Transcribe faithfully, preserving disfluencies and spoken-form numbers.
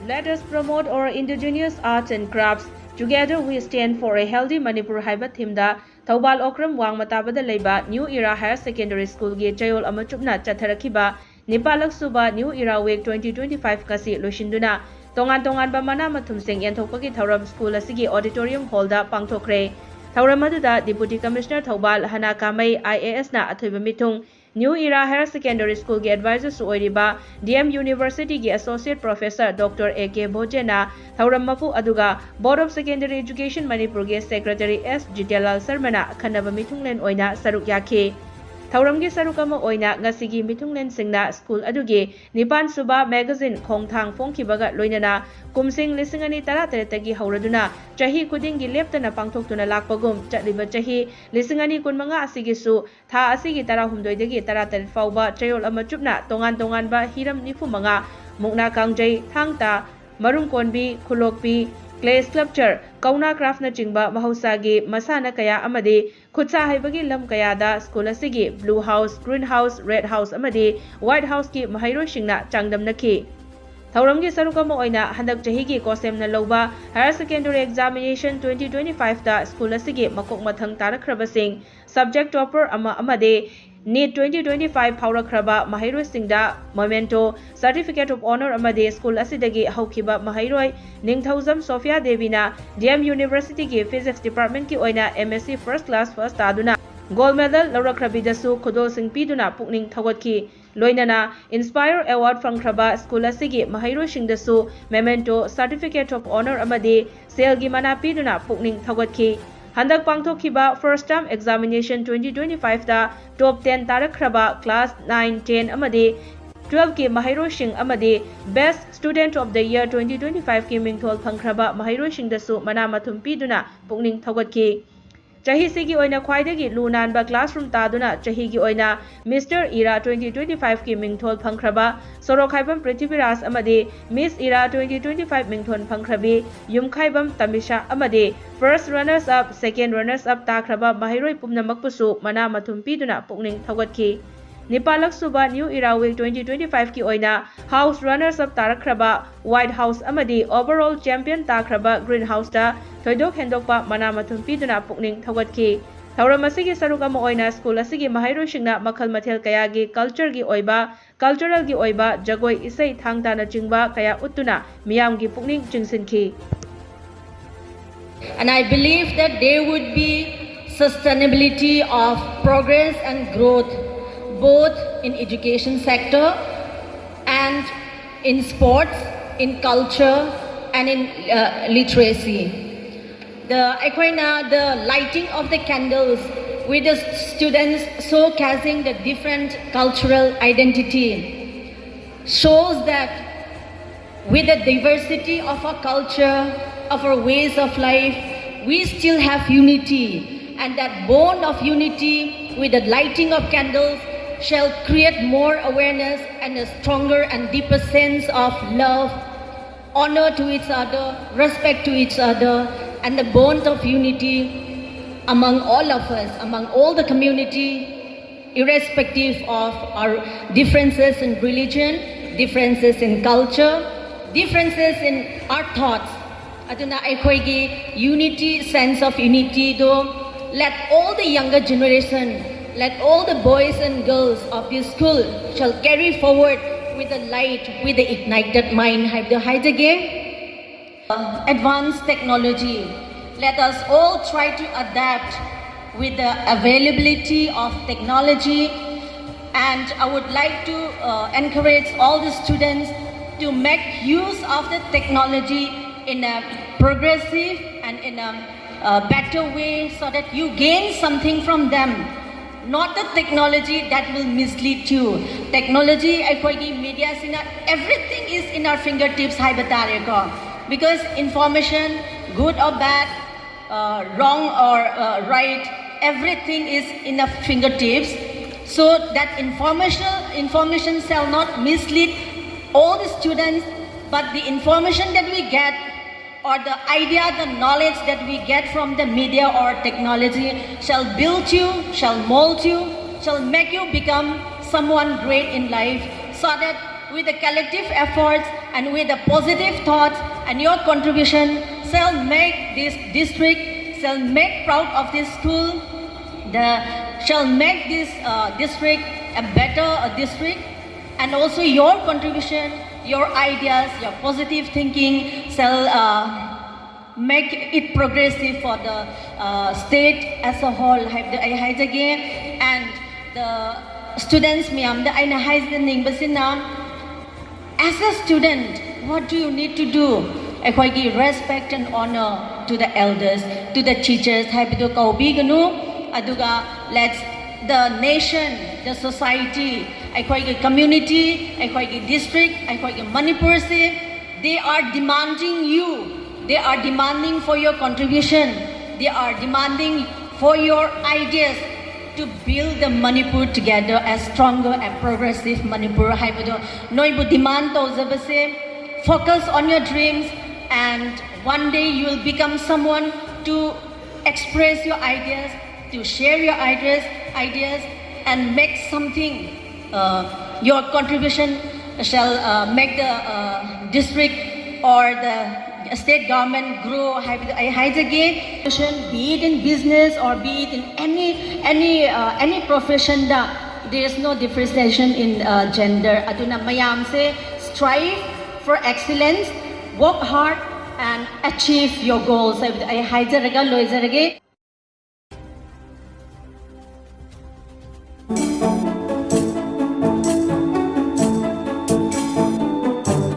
Let us promote our indigenous arts and crafts. Together we stand for a healthy Manipur ꯍꯥꯏꯕ theme ꯗ ꯊꯧꯕꯥꯜ ꯑꯣꯀ꯭ꯔꯝ ꯋꯥꯡꯃ ꯇꯥꯕꯗ ꯂꯩꯕ New Era Higher Secondary School ꯒꯤ ꯆꯌꯣꯜ ꯑꯃ ꯆꯨꯞꯅ ꯆꯠꯊꯔꯛꯈꯤꯕ ꯅꯤꯄꯥꯜꯂꯛ ꯁꯨꯕ New Era Week twenty twenty-five ꯉꯁꯤ ꯂꯣꯏꯁꯤꯟꯗꯨꯅ ꯇꯣꯉꯥꯟ ꯇꯣꯉꯥꯟꯕ ꯃꯅꯥ ꯃꯊꯨꯝꯁꯤꯡ ꯌꯦꯟꯊꯣꯛꯄꯒꯤ ꯊꯧꯔꯝ school ꯑꯁꯤꯒꯤ auditorium hall ꯗ ꯄꯥꯡꯊꯣꯛꯈ꯭ꯔꯦ꯫ ꯊꯧꯔꯝ ꯑꯗꯨꯗ Deputy Commissioner Thoubal ꯍꯅꯥ ꯀꯥꯃꯩ, I A S ꯅ ꯑꯊꯣꯏꯕ ꯃꯤꯊꯨꯡ, New Era Higher Secondary School ꯒꯤ advisor ꯁꯨ ꯑꯣꯏꯔꯤꯕ D M University ꯒꯤ Associate Professor Doctor A K ꯕꯣꯖꯦꯅ ꯊꯧꯔꯝ ꯃꯄꯨ ꯑꯗꯨꯒ Board of Secondary Education ꯃꯅꯤꯄꯨꯔꯒꯤ Secretary S ꯖꯤꯇꯦꯟꯂꯥꯜ ꯁꯔꯃꯅ ꯑꯈꯟꯅꯕ ꯃꯤꯊꯨꯡꯂꯦꯟ ꯑꯣꯏꯅ ꯁꯔꯨꯛ ꯌꯥꯈꯤ꯫ ꯊꯧꯔꯝꯒꯤ ꯁꯔꯨꯛ ꯑꯃ ꯑꯣꯏꯅ ꯉꯁꯤꯒꯤ ꯃꯤꯊꯨꯡꯂꯦꯟꯁꯤꯡꯅ school ꯑꯗꯨꯒꯤ ꯅꯤꯄꯥꯟ ꯁꯨꯕ magazine ꯈꯣꯡꯊꯥꯡ ꯐꯣꯡꯈꯤꯕꯒ ꯂꯣꯏꯅꯅ ꯀꯨꯝꯁꯤꯡ ꯂꯤꯁꯤꯡ ꯑꯅꯤ ꯇꯔꯥꯇꯔꯦꯠꯇꯒꯤ ꯍꯧꯔꯗꯨꯅ ꯆꯍꯤ ꯈꯨꯗꯤꯡꯒꯤ ꯂꯦꯞꯇꯅ ꯄꯥꯡꯊꯣꯛꯇꯨꯅ ꯂꯥꯛꯄꯒꯨꯝ ꯆꯠꯂꯤꯕ ꯆꯍꯤ ꯂꯤꯁꯤꯡ ꯑꯅꯤ ꯀꯨꯟꯃꯉꯥ ꯑꯁꯤꯒꯤꯁꯨ ꯊꯥ ꯑꯁꯤꯒꯤ ꯇꯔꯥꯍꯨꯝꯗꯣꯏꯗꯒꯤ ꯇꯔꯥꯇꯔꯦꯠ ꯐꯥꯎꯕ ꯆꯌꯣꯜ ꯑꯃ ꯆꯨꯞꯅ ꯇꯣꯉꯥꯟ ꯇꯣꯉꯥꯟꯕ ꯍꯤꯔꯝ ꯅꯤꯐꯨ ꯃꯉꯥ, ꯃꯨꯛꯅꯥ ꯀꯥꯡꯖꯩ, ꯊꯥꯡ ꯇꯥ, ꯃꯔꯨꯝ ꯀꯣꯟꯕꯤ, ꯈꯨꯂꯣꯛꯄꯤ, clay sculpture, ꯀꯧꯅꯥ craft ꯅꯆꯤꯡꯕ ꯃꯍꯧꯁꯥꯒꯤ ꯃꯁꯥꯟꯅ ꯀꯌꯥ ꯑꯃꯗꯤ ꯈꯨꯠꯁꯥ ꯍꯩꯕꯒꯤ ꯂꯝ ꯀꯌꯥꯗ school ꯑꯁꯤꯒꯤ blue house, green house, red house ꯑꯃꯗꯤ white house ꯀꯤ ꯃꯍꯩꯔꯣꯏꯁꯤꯡꯅ ꯆꯥꯡꯗꯝꯅꯈꯤ꯫ ꯊꯧꯔꯝꯒꯤ ꯁꯔꯨꯛ ꯑꯃ ꯑꯣꯏꯅ ꯍꯟꯗꯛ ꯆꯍꯤꯒꯤ ꯀꯣꯁꯦꯝꯅ ꯂꯧꯕ Higher Secondary Examination twenty twenty-five ꯇ school ꯑꯁꯤꯒꯤ ꯃꯀꯣꯛ ꯃꯊꯪ ꯇꯥꯔꯛꯈ꯭ꯔꯕꯁꯤꯡ, subject topper ꯑꯃ ꯑꯃꯗꯤ NEET twenty twenty-five ꯐꯥꯎꯔꯛꯈ꯭ꯔꯕ ꯃꯍꯩꯔꯣꯏꯁꯤꯡꯗ memento, certificate of honour ꯑꯃꯗꯤ school ꯑꯁꯤꯗꯒꯤ ꯍꯧꯈꯤꯕ ꯃꯍꯩꯔꯣꯏ ꯅꯤꯡꯊꯧꯖꯝ ꯁꯣꯐꯤꯌꯥ ꯗꯦꯕꯤꯅ D M University ꯒꯤ Physics Department ꯀꯤ ꯑꯣꯏꯅ M S C first class first ꯇꯥꯗꯨꯅ gold medal ꯂꯧꯔꯛꯈ꯭ꯔꯕꯤꯗꯁꯨ ꯈꯨꯗꯣꯜꯁꯤꯡ ꯄꯤꯗꯨꯅ ꯄꯨꯛꯅꯤꯡ ꯊꯧꯒꯠꯈꯤ꯫ ꯂꯣꯏꯅꯅ Inspire Award ꯐꯪꯈ꯭ꯔꯕ school ꯑꯁꯤꯒꯤ ꯃꯍꯩꯔꯣꯏꯁꯤꯡꯗꯁꯨ memento, certificate of honour ꯑꯃꯗꯤ ꯁꯦꯜꯒꯤ ꯃꯅꯥ ꯄꯤꯗꯨꯅ ꯄꯨꯛꯅꯤꯡ ꯊꯧꯒꯠꯈꯤ꯫ ꯍꯟꯗꯛ ꯄꯥꯡꯊꯣꯛꯈꯤꯕ First Term Examination twenty twenty-five ꯇ top ten ꯇꯥꯔꯛꯈ꯭ꯔꯕ class nine, ten ꯑꯃꯗꯤ twelve ꯀꯤ ꯃꯍꯩꯔꯣꯏꯁꯤꯡ ꯑꯃꯗꯤ Best Student of the Year twenty twenty-five ꯀꯤ ꯃꯤꯡꯊꯣꯜ ꯐꯪꯈ꯭ꯔꯕ ꯃꯍꯩꯔꯣꯏꯁꯤꯡꯗꯁꯨ ꯃꯅꯥ ꯃꯊꯨꯝ ꯄꯤꯗꯨꯅ ꯄꯨꯛꯅꯤꯡ ꯊꯧꯒꯠꯈꯤ꯫ ꯆꯍꯤꯁꯤꯒꯤ ꯑꯣꯏꯅ ꯈ꯭ꯋꯥꯏꯗꯒꯤ ꯂꯨ ꯅꯥꯟꯕ classroom ꯇꯥꯗꯨꯅ ꯆꯍꯤꯒꯤ ꯑꯣꯏꯅ Mister Era twenty twenty-five ꯀꯤ ꯃꯤꯡꯊꯣꯜ ꯐꯪꯈ꯭ꯔꯕ ꯁꯣꯔꯣꯛꯈꯥꯏꯕꯝ ꯄ꯭ꯔꯤꯊꯤꯕꯤꯔꯥꯖ ꯑꯃꯗꯤ Miss Era twenty twenty-five ꯃꯤꯡꯊꯣꯜ ꯐꯪꯈ꯭ꯔꯕꯤ ꯌꯨꯝꯈꯥꯏꯕꯝ ꯇꯃꯤꯁꯥ ꯑꯃꯗꯤ first runners up, second runners up ꯇꯥꯈ꯭ꯔꯕ ꯃꯍꯩꯔꯣꯏ ꯄꯨꯝꯅꯃꯛꯄꯨꯁꯨ ꯃꯅꯥ ꯃꯊꯨꯝ ꯄꯤꯗꯨꯅ ꯄꯨꯛꯅꯤꯡ ꯊꯧꯒꯠꯈꯤ꯫ ꯅꯤꯄꯥꯜꯂꯛ ꯁꯨꯕ New Era Week twenty twenty-five ꯀꯤ ꯑꯣꯏꯅ house runners up ꯇꯥꯔꯛꯈ꯭ꯔꯕ White House ꯑꯃꯗꯤ overall champion ꯇꯥꯈ꯭ꯔꯕ Green House ꯇ ꯊꯣꯏꯗꯣꯛ ꯍꯦꯟꯗꯣꯛꯄ ꯃꯅꯥ ꯃꯊꯨꯝ ꯄꯤꯗꯨꯅ ꯄꯨꯛꯅꯤꯡ ꯊꯧꯒꯠꯈꯤ꯫ ꯊꯧꯔꯝ ꯑꯁꯤꯒꯤ ꯁꯔꯨꯛ ꯑꯃ ꯑꯣꯏꯅ ꯁ꯭ꯀꯨꯜ ꯑꯁꯤꯒꯤ ꯃꯍꯩꯔꯣꯏꯁꯤꯡꯅ ꯃꯈꯜ ꯃꯊꯦꯜ ꯀꯌꯥꯒꯤ culture ꯒꯤ ꯑꯣꯏꯕ, cultural ꯒꯤ ꯑꯣꯏꯕ ꯖꯒꯣꯏ, ꯏꯁꯩ, ꯊꯥꯡ ꯇꯥꯅꯆꯤꯡꯕ ꯀꯌꯥ ꯎꯠꯇꯨꯅ ꯃꯤꯌꯥꯝꯒꯤ ꯄꯨꯛꯅꯤꯡ ꯆꯤꯡꯁꯤꯟꯈꯤ꯫ And I believe that there would be sustainability of progress and growth, both in education sector and in sports, in culture, and in uh, literacy. The Aikoina, the lighting of the candles with the students showcasing the different cultural identity shows that with the diversity of our culture, of our ways of life, we still have unity. And that bond of unity with the lighting of candles shall create more awareness and a stronger and deeper sense of love, honor to each other, respect to each other, and the bond of unity among all of us, among all the community, irrespective of our differences in religion, differences in culture, differences in our thoughts. ꯑꯗꯨꯅ ꯑꯩꯈꯣꯏꯒꯤ unity, sense of unity ꯗꯣ let all the younger generation, let all the boys and girls of this school shall carry forward with the light, with the ignited mind ꯍꯥꯏꯕꯗꯣ ꯍꯥꯏꯖꯒꯦ꯫ Advanced technology. Let us all try to adapt with the availability of technology, and I would like to uh, encourage all the students to make use of the technology in a progressive and in a, uh better way, so that you gain something from them, not the technology that will mislead you. Technology ꯑꯩꯈꯣꯏꯒꯤ media ꯁꯤꯅ everything is in our fingertips ꯍꯥꯏꯕ ꯇꯥꯔꯦꯀꯣ, because information, good or bad, uh, wrong or uh, right, everything is in our fingertips. So that information, information shall not mislead all the students, but the information that we get or the idea, the knowledge that we get from the media or technology shall build you, shall mold you, shall make you become someone great in life, so that with the collective efforts and with the positive thoughts and your contribution shall make this district, shall make proud of this school, the shall make this uh, district a better uh, district, and also your contribution, your ideas, your positive thinking shall uh, make it progressive for the uh, state as a whole ꯍꯥꯏꯕꯗꯣ ꯑꯩ ꯍꯥꯏꯖꯒꯦ꯫ And the students ꯃꯌꯥꯝꯗ ꯑꯩꯅ ꯍꯥꯏꯖꯅꯤꯡꯕꯁꯤꯅ, as a student, what do you need to do? ꯑꯩꯈꯣꯏꯒꯤ respect and honor to the elders, to the teachers ꯍꯥꯏꯕꯗꯨ ꯀꯧꯕꯤꯒꯅꯨ꯫ ꯑꯗꯨꯒ let's, the nation, the society, ꯑꯩꯈꯣꯏꯒꯤ community, ꯑꯩꯈꯣꯏꯒꯤ district, ꯑꯩꯈꯣꯏꯒꯤ ꯃꯅꯤꯄꯨꯔꯁꯤ, they are demanding you, they are demanding for your contribution, they are demanding for your ideas to build the Manipur together, a stronger and progressive Manipur ꯍꯥꯏꯕꯗꯣ ꯅꯣꯏꯕꯨ demand ꯇꯧꯖꯕꯁꯦ꯫ Focus on your dreams, and one day you will become someone to express your ideas, to share your ideas, ideas, and make something. Uh, your contribution shall uh, make the uh, district or the state government grow ꯍꯥꯏꯕꯗꯨ ꯑꯩ ꯍꯥꯏꯖꯒꯦ꯫ Be it in business or be it in any any uh, any profession the, there is no differentiation in uh, gender. ꯑꯗꯨꯅ ꯃꯌꯥꯝꯁꯦ strive for excellence, work hard and achieve your goals ꯍꯥꯏꯕꯗꯨ ꯑꯩ ꯍꯥꯏꯖꯔꯒ ꯂꯣꯏꯖꯔꯒꯦ꯫